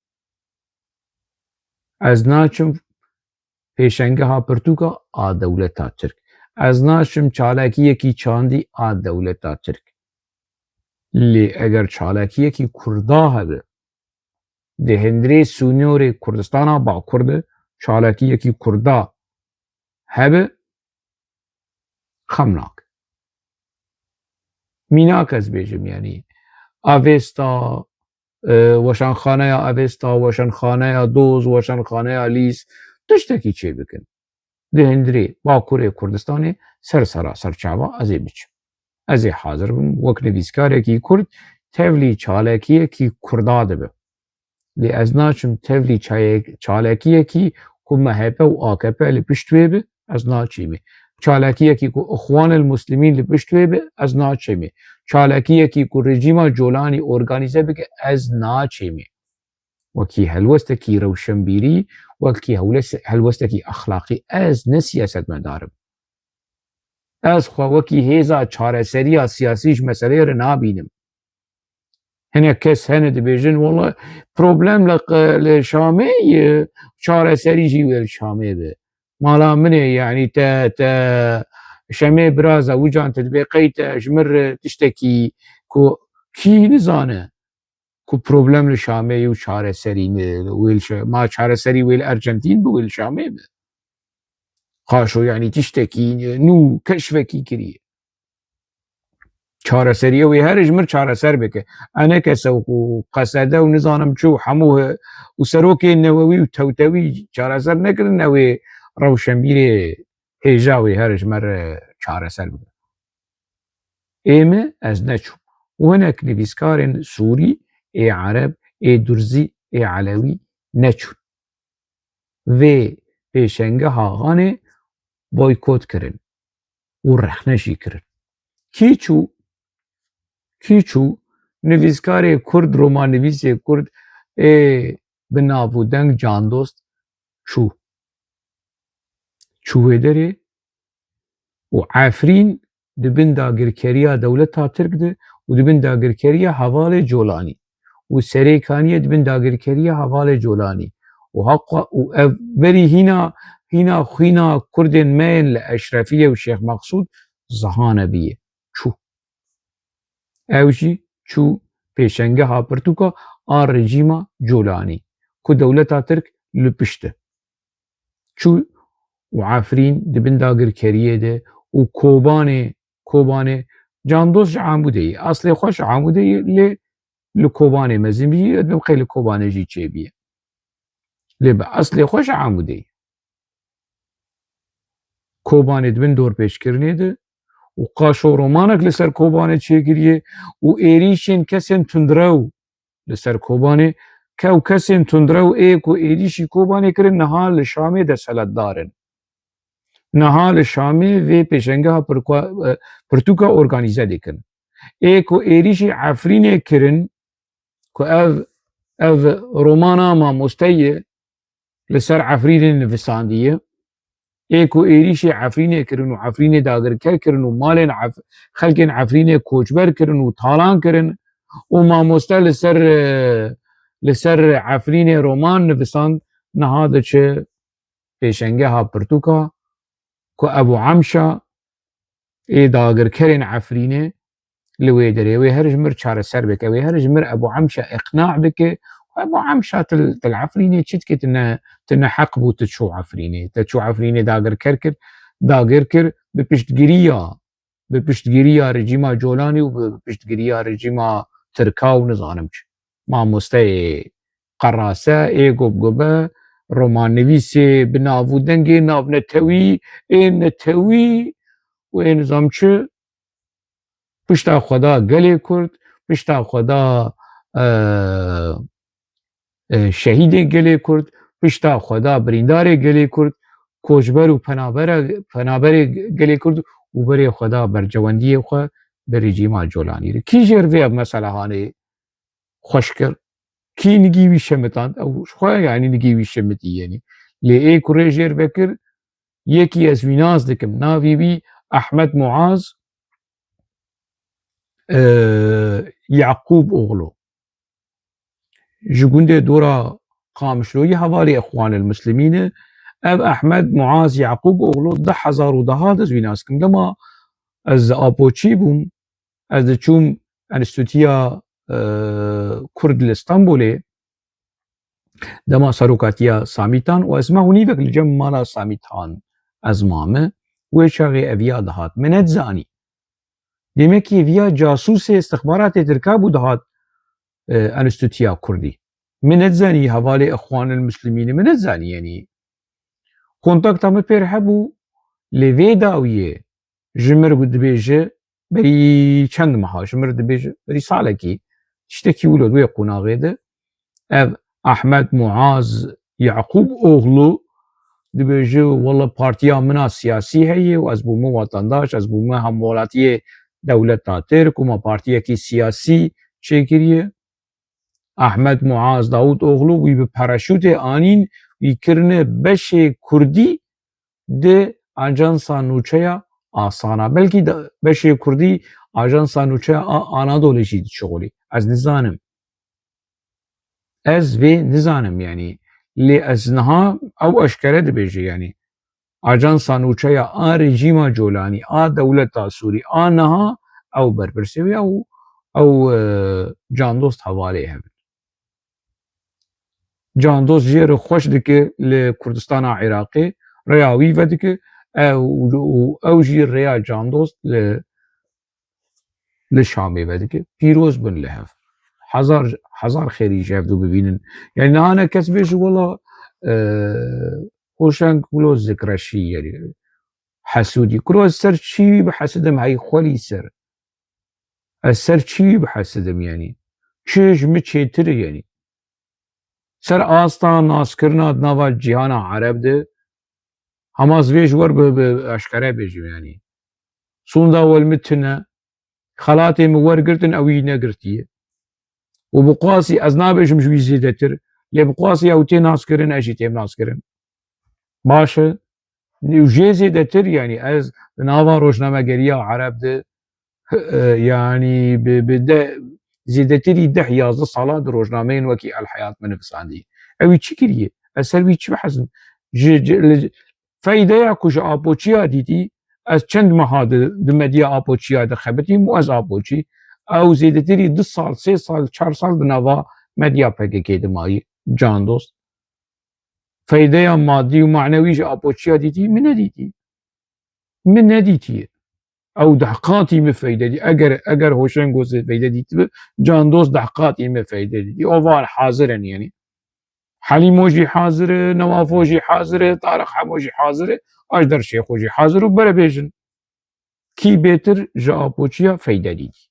Ez naçim pêşengeha pirtûka a dewleta Tirk. Ez naçim çalakiyekî çandî a dewleta Tirk. Lê eger çalakiyekî Kurda hebe, di hundirê sînorê Kurdistana Bakur de çalakiyekî Kurda hebe, xem nake. Mînak ez bêjim, yanî Avesta, e, weşanxaneya Avesta, weşanxaneya Doz, weşanxaneya Lîs, tiştekî çê bikin. Di hundirê Bakurê Kurdistanê ser sera ser çava ez ê biçim. Ez ê hazir bim, wek nivîskarekî Kurd tevlî çalakiyekî Kurda dibe. Lê ez naçim tevlî çayek-, çalakiyekî ku M H P û A K P li pişt wê be, ez naçîmê. Çalakiyekî ku Ixwanil Muslimîn li pişt wê be, ez naçîmê. Çalakiyekî ku rejîma Colanî organîze bike, ez naçîmê. Wekî helwestekî rewşenbîrî, wekî hewles-, helwestekî exlaqî, ez ne siyasetmedar im. Ez xwe wekî hêza çareseriya siyasî ji meseleyê re nabînim. Hinek kes hene dibêjin, wela problem li q-, li Şamê ye, çareserî jî wê li Şamê be. Mala min e, yanî te, te Şemê biraz e, wican te dibê qey te ji min re tiştekî ku kî nizane ku problem li Şamê ye û çareserî ne, wê li Şa-, ma çareserî wê li Ercentîn bi, wê li Şamê bi. Qaşo, yanî tiştekî nû, keşfekî kiriye. Çareseriya wê her ji mir çareser bike. Eneke sewq û qesede û nizanim çi û hemû he-, û serokê newewî û tewtewî çareser nekirin, ew ê rewşenbîrê hêja wê her ji me re çareser bike. Ê me, ez neçûm. Û hinek nivîskarên Sûrî, ê Ereb, ê Durzî, ê Elewî neçûn. Vê pêşengeha hanê boykot kirin û rexne jî kirin. Kî çû? Kî çû? Nivîskarê Kurd, romannivîsê Kurd, ê bi nav û deng Candost çû. Çû wê derê û Efrîn di bin dagirkeriya dewleta Tirk de û di bin dagirkeriya hevalê Colanî û Serêkaniyê di bin dagirkeriya hevalê Colanî û heqa û ev berî hîna, hîna xwîna Kurdên me yên li Eşrefiyê û Şêx Meqsûd zihane bîye. Çû. Ew jî çû pêşengeha pirtûka a rejîma Colanî ku dewleta Tirk li pişt e. Çû û Efrîn di bin dagirkeriyê de û Kobanê, Kobanê, Candoz ji Amûdê ye. Aslê xwe ji Amûdê ye, lê li Kobanê mezin bî, ez dibim qey li Kobanê jî çêbîye. Lê bi eslê xwe ji Amûdê ye. Kobanê di bin dorpêçkirinê de û qaşo romanek li ser Kobanê çêkiriye û êrîşên kesên tundrew li ser Kobanê, ke ew kesên tundrew ê ku êrîşî Kobanê kirin niha li Şamê desthilatdar in. Niha li Şamê vê pêşengeha pirkua-, e, pirtûka organîze dikin. Ê ku êrîşî Efrînê kirin, ku ev Ev romana mamosteyê li ser Efrînê nivisandiye. Ê ku êrîşê Efrînê kirin û Efrînê dagirker kirin û malên Ef-, xelkên Efrînê koçber kirin û talan kirin û mamoste li ser, e, li ser Efrînê roman nivisand, niha diçe pêşengeha pirtûka ku Ebû Emşa ê dagirkerên Efrînê li wê derê, wê her ji mir çareser bike, wê her ji mir Ebû Emşa îqna bike, Ebû Emşa til, til Efrînê çi dike, tu ne, tu ne heq bû, tu çû Efrînê, te çû Efrînê dagirker kir, dagir kir, bi piştgiriya, bi piştgiriya rejîma Colanî û bi piştgiriya rejîma Tirka û nizanim çi. Mamosteyê qerase, ê gobgobe, romannivîsê bi nav û dengê navnetewî, ê netewî û ê nizam çi, pişta xwe da gelê Kurd, pişta xwe da, e, e, şehîdê gelê Kurd, pişta xwe da birîndarê gelê Kurd, koçber û penabera, penaberê gelê Kurd û berê xwe da bercewendiyê xwe bi rejîma Colanî re. Kî jêr vê mesela hanê xweş kir? Kî nigî wî şemitand? Ew ji xwe, yanî, nigî wî şemitî, yanî. Lê ê kurê jêr vekir, yekî ez wî nas dikim. Navê wî Ehmed Muaz, e, Yaqûb Oxlu. Ji gundê dora Qamişloyî hevalê Îxwanil Muslimîn e. Ev Ehmed Muaz Yaqûb Oxlu du hezar û deh de ez wî nas dikim. Dema ez apoçî bûm, ez diçûm Enstîtuya, e, Kurd li Stenbolê, dema serokatiya Samîtan û ez me hûnîvek li cem mala Samîtan ez mame, wê çaxê eviya dihat. Me nedizanî. Demekî eviya casûsê istixbaratê Tirka bû dihat, e, Enstîtuya Kurdî. Me nedizanî hevalê Îxwanil Muslimîn e, me nedizanî, yanî. Kontakta min pêr hebû, lê vê dawiyê ji mir dibêje, berî çend meha, ji mir dibêje, berî salekî, tiştekî wilo di wê qonaxê de, ev Ehmed Muaz Yaqûb Oxlu dibêje, wela partiya min a siyasî heye û ez bûme wetandaş, ez bûme hemwelatiyê dewleta Tirk û me partiyekî siyasî çêkiriye. Ehmed Muaz Dawûtoxlu wî bi paraşûtê anîn, wî kirine beşê kurdî di ajansa nûçeya Asana. Belkî de beşê kurdî ajansa nûçeya a Anadolê jî dişixulî. Ez nizanim. Ez vê nizanim, yanî. Lê ez niha ew eşkere dibêje, yanî. Ajansa nûçeya a rejîma Colanî, a dewleta Sûrî, a niha ew berpirsê wê ew, ew, e, Candost hevalê hev in. Candost jê re xweş dike li Kurdistana Iraqê, rêya wî vedike, ew, û ew jî rêya Candost li li Şamê vedike. Pîroz bin li hev. Hezar, hezar xêrî ji hevdu bibînin. Yani niha ne kes bêje wela, e, Hoşeng wilo zikreşî yani. Hesûdî. Kuro ez ser çî bihesidim hey xwelî ser. Ez ser çî bihesidim yani. Çi ji min çêtir e yani. Ser asta naskirina di nava cîhana Ereb de, hema ez vê ji we re bi, bi eşkere bêjim, yanî. Sûnda we li min tune, xelatê min wergirtin, ew wî negirtiye. Û bi qasî, ez nabêjim ji wî zêdetir, lê bi qasî ew tê naskirin, ez jî têm naskirin. Baş e. Û jê zêdetir, yanî ez di nava rojnamegeriya Ereb de, e, yanî bi, bi de, zêdetirî deh yazdeh sala di rojnameyên wekî El Heyat min nivisandî. Ew wî çi kiriye? Ez ser wî çi bihezim? Ji, ji, li, feydeya ku ji Apoçiya dîtî, ez çend meha di, di medya Apoçiya de xebitîm û ez Apoçî. Ew zêdetirî du sal, sê sal, çar sal di nava medya P K K de mayî, Can Dost. Feydeya madî û manewî ji Apoçiya dîtî, min nedîtî. Min nedîtiye. Ew deh qatî min feyde dî. Eger, eger Hoşengo zê feyde dîtibi, Can Dost deh qatî min feyde dîtî. O van hazir in, yanî. Helîmo jî hazir e, Newafo jî hazir e, Tarix Hemo jî hazir e, Ajdar Şêxo jî hazir û bere bêjin. Kî bêtir ji Apoçiya feyde dîtî?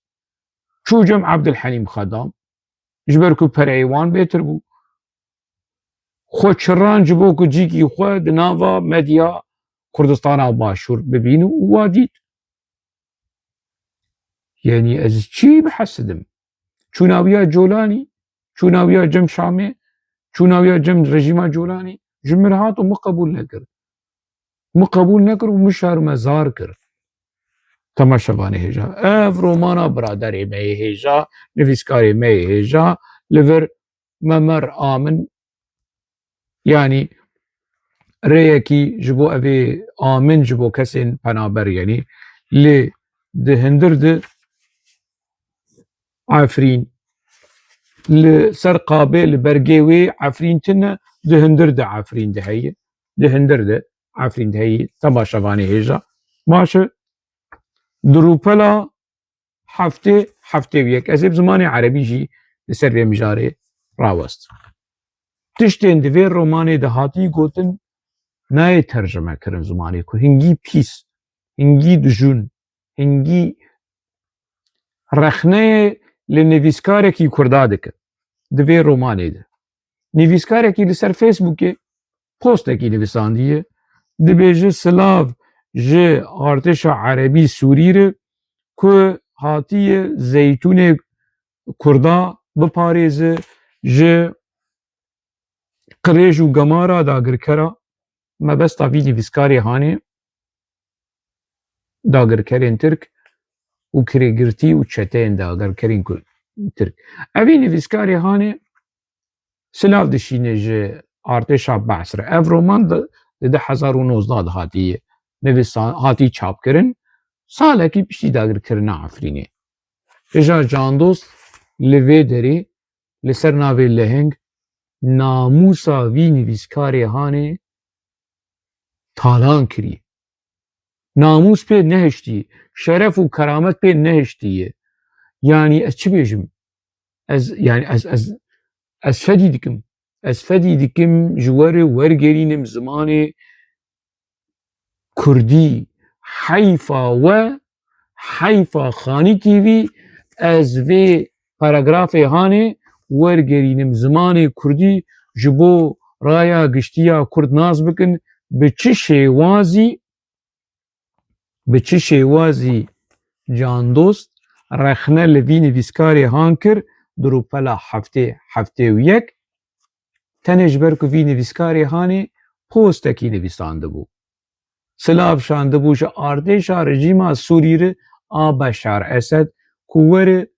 Çû cem Abdulhelîm Xedam, ji ber ku pereyê wan bêtir bû. Xwe çiran ji bo ku cîkî xwe di nava medya Kurdistana Başûr bibîne û wa dît. Yanî ez çi bihesidim? Çûna wî ya Colanî, çûna wî ya cem Şamê, çûna wî ya cem rejîma Colanî, ji min re hat û min qebûl nekir. Min qebûl nekir û min şermezar kir. Temaşevanê hêja. Ev romana biraderê me yê hêja, nivîskarê me yê hêja, li vir Memer Amin, yanî rêyekî ji bo evê amin ji bo kesên penaber, yanî lê di hindir di Efrîn, li ser qabê, li bergê wê Efrîn tine, di hindir di Efrîn di heye, di hindir di Efrîn di heye, temaşevanê hêja. Baş e, di rûpela heftê, heftê û yek. Ez ê bi zimanê erebî jî li ser vê mijarê rawest. Tiştên di vê romanê de hatî gotin, nayê tercime kirin zimanê ku hingî pîs, hingî dijûn, hingî rexneyê li nivîskarekî Kurda dike di vê romanê de. Nivîskarekî li ser Facebookê postekî nivîsandiye, dibêje silav ji artêşa erebî Sûrî re ku hatiye zeytûnê Kurda biparêze ji qirêj û gemara dagirkera. Mebesta vî nivîskarê hanê dagirkerên Tirk û kirêgirtî û çeteyên dagirkerên Kur-, Tirk. Evî nivîskarê hanê silav dişîne ji artêşa Be's re. Ev roman di, di du hezar û nozdeh de hatî nivîsan, hatî çapkirin. Salekî piştî dagirkirina Efrînê. Hêja Candost li vê derê li ser navê leheng namûsa vî nivîskarê hanê talan kirî. Namûs pê nehiştî, şeref û keramet pê nehiştiye. Yanî ez çi bêjim? Ez, yanî ez, ez, ez fedî dikim. Ez fedî dikim ji we re wergerînim zimanê Kurdî. Heyfa we, heyfa Xanî T V, ez vê paragrafê hanê wergerînim zimanê Kurdî ji bo raya giştî ya Kurd nas bikin, bi çi şêwazî, bi çi şêwazî Candost rexne li vî nivîskarê han kir di rûpela heftê, heftê û yek, tenê ji ber ku vî nivîskarê hanê postekî nivîsandibû. Silav şandibû ji artêşa rejîma Sûrî re a Beşar Esed ku were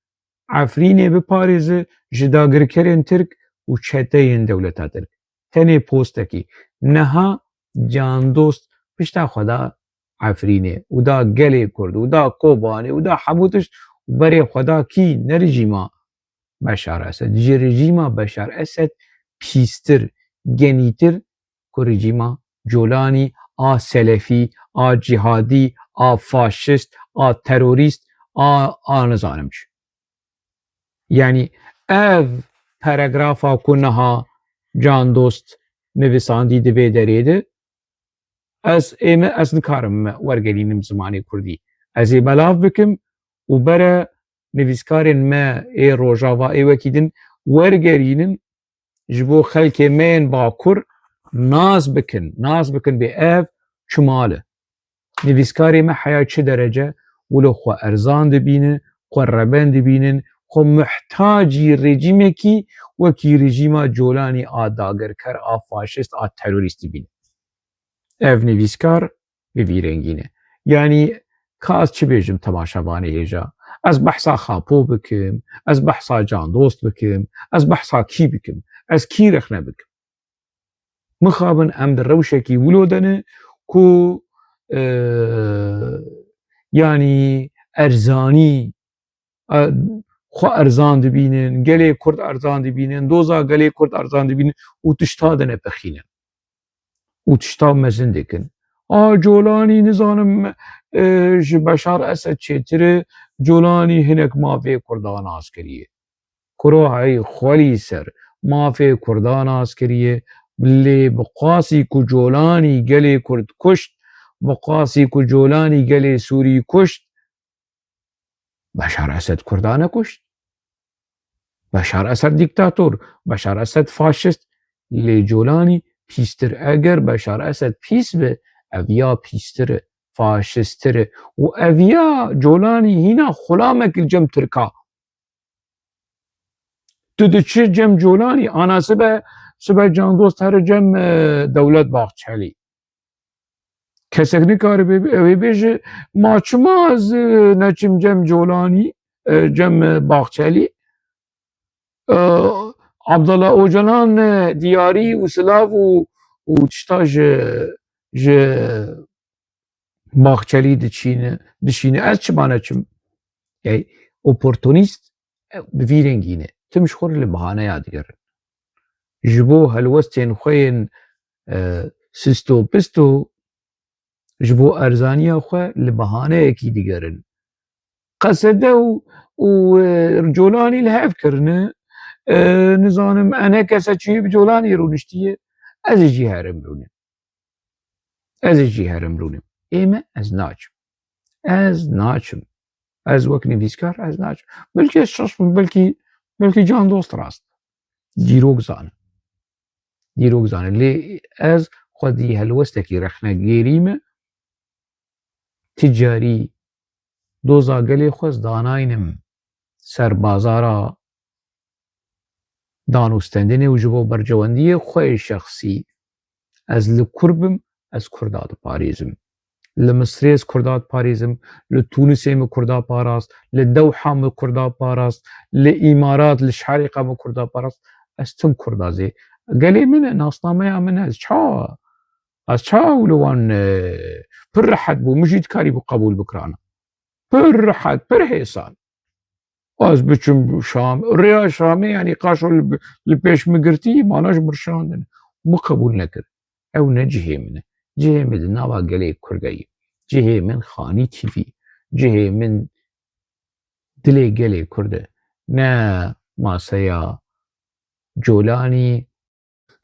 Efrînê biparêze ji dagirkerên Tirk û çeteyên dewleta Tirk. Tenê postekî. Niha Candost pişta xwe da Efrînê û da gelê Kurd û da Kobanê û da hemû tişt û berê xwe da kî? Ne rejîma Beşar Esed. Ji rejîma Beşar Esed pîstir, genîtir ku rejîma Colanî a selefî, a cîhadî, a faşist, a terorîst, a, a nizanim çi. Yanî ev paragrafa ku niha Candost nivîsandî di vê derê de, ez ê me, ez nikarim wergerînim zimanê Kurdî. Ez ê belav bikim û bere nivîskarên me ê Rojava, ê wekî din wergerînin, ji bo xelkê me yên Bakur nas bikin, nas bikin bê ev çi mal e. Nivîskarê me heya çi derece wilo xwe erzan dibîne, xwe reben dibînin, xwe muhtacî rejîmekî wekî rejîma Colanî a dagirker, a faşist, a terorîst dibînin. Ev nivîskar bi vî rengî ne. Yanî ka ez çi bêjim temaşevanê hêja? Ez behsa Xapo bikim, ez behsa Candost bikim, ez behsa kî bikim? Ez kî rexne bikim? Mixabin em di rewşekî wilo de ne ku, e, yanî erzanî, e, xwe erzan dibînin, gelê Kurd erzan dibînin, doza gelê Kurd erzan dibînin û tişta de nepixînin. Û tişta mezin dikin. A Colanî nizanim, e, ji Beşar Esed çêtir e, Colanî hinek mafê Kurdan nas kiriye. Kuro hey xwelî ser, mafê Kurdan nas kiriye, lê bi qasî ku Colanî gelê Kurd kuşt, bi qasî ku Colanî gelê Sûrî kuşt, Beşar Esed Kurda nekuşt. Beşar Esed dîktator, Beşar Esed faşist, lê Colanî pîstir. Eger Beşar Esed pîs be, ev ya pîstir e, faşisttir e. Û ev ya Colanî hîna xulamekî li cem Tirka. Tu diçî cem Colanî, ana sibe, sibe Can Dost here cem, e, Dewlet Bahçelî. Kesek nikare bê-, wê bêje, ma çima ez, e, neçim cem Colanî, e, cem, e, Bahçelî? E, Abdullah Ocalan, e, diyarî û silav û, û tişta ji, ji Bahçelî diçîne, dişîne. Ez çima neçim? Ey, oportunîst, e, bi vî rengî ne. Tim ji xwe re li bahaneya digerin. Ji bo helwestên xwe yên, e, sisto pisto, ji bo erzaniya xwe li bahaneyekî digerin. Qesede û, û, e, Colanî li hev kirine. E, nizanim, ene kese çi bi Colanî rûniştiye, ez ê jî herim rûnim. Ez ê jî herim rûnim. Ê me, ez naçim. Ez naçim. Ez wek nivîskar, ez naçim. Belkî ez şaş bim, belkî, belkî Can Dost rast. Dîrok zane. Dîrok zane. Lê ez xwedî helwestekî rexne gêrî me. Ti carî doza gelê xwe ez danaynim ser bazara dan û stendinê û ji bo bercewendiyê xwe yê şexsî ez li kur bim, ez Kurda diparêzim. Li Misrê ez Kurda diparêzim, li Tûnisê min Kurda parast, li Dewha min Kurda parast, li Îmarat, li Şarîqa min Kurda parast. Ez tim Kurda zê. Gelê min e, nasnameya min e, ez çawa, ez çawa li wan, e, pir rehet bû, min jî dikarîbû qebûl bikirana. Pir rehet, pir hêsan. Ez biçim Şam, rêya Şamê, yanî qaşo li, li pêş min girtî, mana ji min şandin. Min qebûl nekir. Ew ne cihê min e. Cihê min di nava gelê Kurd de ye. Cihê min Xanî T V. Cihê min dilê gelê Kurd e. Ne maseya Colanî.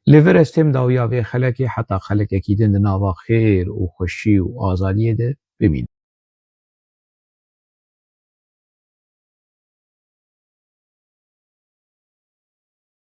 Li vir ez têm dawiya vê xelekê heta xelekekî din di nava xêr û xweşî û azadiyê de bimînim.